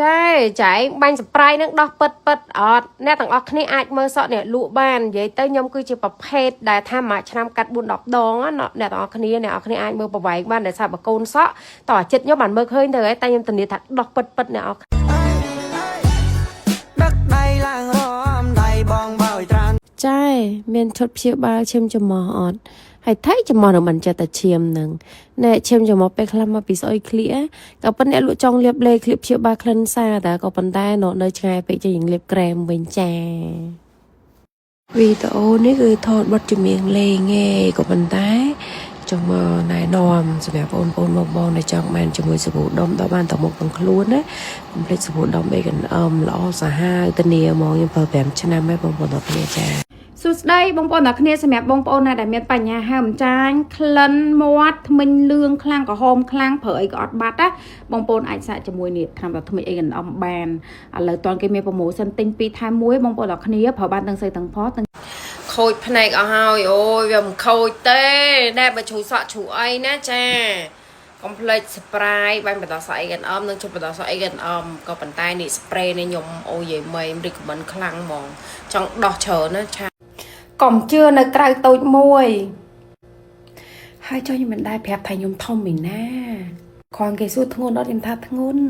ចែចែងបាញ់សប្រៃនឹងដោះពិតពិតអត់អ្នកទាំងអស់គ្នាអាចមើលសក់អ្នកលក់បាននិយាយទៅខ្ញុំគឺជាប្រភេទដែលថាមួយឆ្នាំកាត់4 10ដងណាអ្នកទាំងអស់គ្នាអ្នកទាំងអស់គ្នាអាចមើលប្រវែងបានដែលថាបើកូនសក់តោះអាចិតខ្ញុំបានមើលឃើញទៅហើយតែខ្ញុំធានាថាដោះពិតពិតអ្នកអស់ ដឹកដៃឡើងរំដៃបងបោយត្រាន ចែមានឈុតព្យាបាលឈាមច្រមុះអត់ហើយថៃច្រមុះនឹងមិនចិត្តតែឈាមនឹងណែឈាមច្រមុះពេលខ្លះមកពីស្អុយក្លៀកក៏ប៉ុន្តែអ្នកលក់ចង់លាបលេក្លៀកព្យាបាលក្លិនសាតែក៏ប៉ុន្តែនៅឆ្ងាយពេកចេះយើងលាបក្រែមវិញចាវីដេអូនេះគឺថតបទចម្រៀងលេងឯងក៏ប៉ុន្តែចង់មកណែនាំសម្រាប់បងប្អូនបងបងដែលចង់បានជាមួយសាប៊ូដុំដល់បានតមុខទាំងខ្លួនណាកុំភ្លេចសាប៊ូដុំ A&M ល្អសាហាវធានាហ្មងខ្ញុំប្រើ5ឆ្នាំហើយបងប្អូនទាំងគ្នាចា សួស្តីបងប្អូនទាំងគ្នាសម្រាប់បងប្អូនណាដែលមានបញ្ហាហើមចាញក្លិនមាត់ធ្មេញលឿងខ្លាំងក្រហមខ្លាំងប្រើអីក៏អត់បាត់ណាបងប្អូនអាចសាកជាមួយនេះថ្នាំដល់ធ្មេញអីកណ្ដំបានឥឡូវតន់គេមាន promotion ទិញ2ថែម1បងប្អូនទាំងគ្នាប្រើបានទាំងស្រីទាំងប្រុសទាំង ខូចភ្នែកអស់ហើយអូយវាមិនខូចទេដែលបើជ្រូសក់ជ្រូអីណាចាកុំភ្លេច spray បាញ់បន្តសក់អីกันអមនិងជប់បន្តសក់អីกันអមក៏ប៉ុន្តែនេះ spray នេះខ្ញុំអូយយាយមី recommend ខ្លាំងហ្មងចង់ដោះច្រើនណាឆា កុំជឿនៅក្រៅតូចមួយហើយចុះខ្ញុំមិនដែរប្រាប់ថាខ្ញុំធំឯណាគ្រាន់គេសួរធ្ងន់អត់ខ្ញុំថាធ្ងន់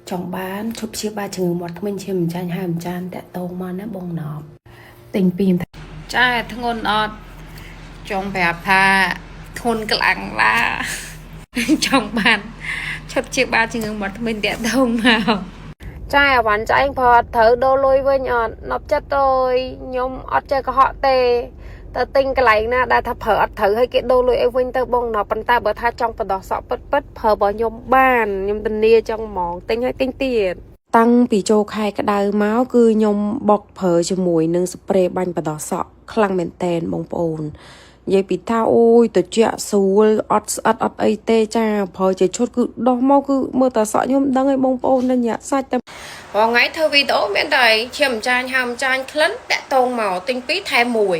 ចង់បានឈប់ព្យាបាលជំងឺមាត់ធ្មេញឈាមចាញ់ហើយមិនចានតាក់តងមកណាបងណប់ទិញពីខ្ញុំ ចាធ្ងន់អត់ចង់ប្រាប់ថាធ្ងន់ក្លាំងឡា ចង់បានឈប់ជាបាលជំងឺមាត់ធ្មេញតាក់ទងមក ចាអាវ៉ាន់ចាអញព្រោះត្រូវដូរលុយវិញអត់ណប់ចិត្តអើយខ្ញុំអត់ចេះកុហកទេទៅទិញកន្លែងណាដែលថាប្រើអត់ត្រូវឲ្យគេដូរលុយឲ្យវិញទៅបងណប់ប៉ុន្តែបើថាចង់បដោះសក់ពិតពិតប្រើរបស់ខ្ញុំបានខ្ញុំធានាចង់ហ្មងទិញឲ្យទិញទៀតតាំងពីចូលខែក្តៅមកគឺខ្ញុំបុកប្រើជាមួយនឹងស្ប្រេបាញ់បដោះសក់ខ្លាំងមែនតែនបងប្អូននិយាយពីថាអូយត្រជាក់ស្រួលអត់ស្អិតអត់អីទេចាប្រើជាឈុតគឺដោះមកគឺមើលតែសក់ខ្ញុំដឹងហើយបងប្អូននឹងញាក់សាច់តែ រាល់ថ្ងៃធ្វើវីដេអូមានតែឈាមចាញ់ហើមចាញ់ក្លិនតាក់តងមកទិញពីរថែមមួយ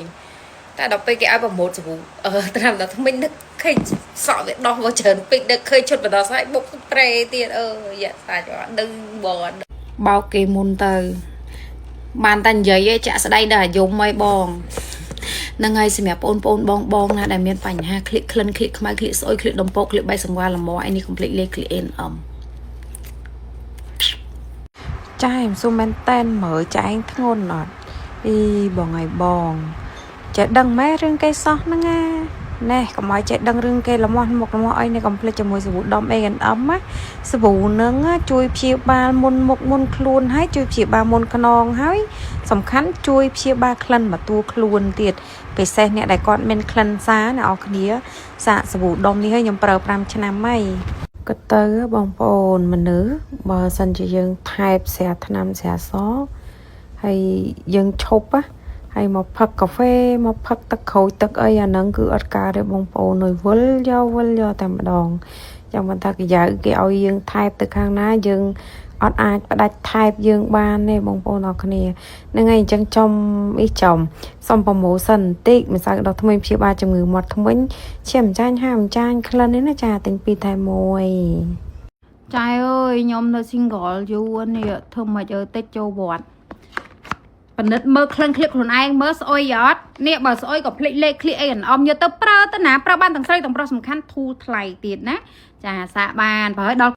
តែដល់ពេលគេឲ្យប្រម៉ូទសាប៊ូអឺត្រាំដល់ថ្មិញនឹកឃើញសក់វាដោះមកច្រើនពេកនឹកឃើញឈុតបណ្ដោះស្រាយបុកប្រេទៀតអឺយ៉ាសាច់អត់ដឹងបងអត់ បោកគេមុនទៅ បានតែនិយាយឯងចាក់ស្ដីដល់អាយមអីបងហ្នឹងហើយសម្រាប់បងប្អូនបងបងណាដែលមានបញ្ហាក្លៀកក្លិនក្លៀកខ្មៅក្លៀកស្អុយក្លៀកដំពកក្លៀកបែកសង្វារលមអីនេះកុំភ្លេចលេខក្លៀក NM ចាខ្ញុំសួរមែនតែនមើលចាឯងធ្ងន់អត់អីបងអើយបងចេះដឹងម៉ែរឿងគេសោះហ្នឹងណាណែកុំឲ្យចេះដឹងរឿងគេលមាស់មុខលមាស់អីនេះកុំភ្លេចជាមួយសាប៊ូដុំ A&M ណាសាប៊ូហ្នឹងណាជួយព្យាបាលមុនមុខមុនខ្លួនហើយជួយព្យាបាលមុនខ្នងហើយសំខាន់ជួយព្យាបាលក្លិនមកតួខ្លួនទៀតពិសេសអ្នកដែលគាត់មានក្លិនសាអ្នកនរគ្នាសាកសាប៊ូដុំនេះឲ្យខ្ញុំប្រើ5ឆ្នាំហើយ ក៏ទៅបងប្អូនមនុស្សបើសិនជាយើងថែបស្រាថ្នាំស្រាសហើយយើងឈប់ណាហើយមកផឹកកាហ្វេមកផឹកទឹកក្រូចទឹកអីអាហ្នឹងគឺអត់កើតទេបងប្អូនអើយវិលយកវិលយកតែម្ដងចាំមិនថាក្រយៅគេឲ្យយើងថែបទៅខាងណាយើងអត់អាចផ្ដាច់ថែបយើងបានទេបងប្អូនអរគ្នាហ្នឹងហើយអញ្ចឹងចំអ៊ីចំសុំ promotion បន្តិចម្សៅដល់ថ្មីព្យាបាលជំងឺមាត់ធ្មេញឈាមចាញ់ហាមចាញ់ក្លិននេះណាចាទិញពីរថែមមួយ ចែអើយខ្ញុំនៅ single យូរនេះធ្វើម៉េចអើយតិចចូលវត្តប៉និតមើលក្លិនក្លៀកខ្លួនឯងមើលស្អុយអត់នេះបើស្អុយក៏ភ្លេចលេខក្លៀកអីកណ្អំយកទៅប្រើទៅណាប្រើបានទាំងស្រីទាំងប្រុសសំខាន់ធូរថ្លៃទៀតណាចាសាកបានបើឲ្យដល់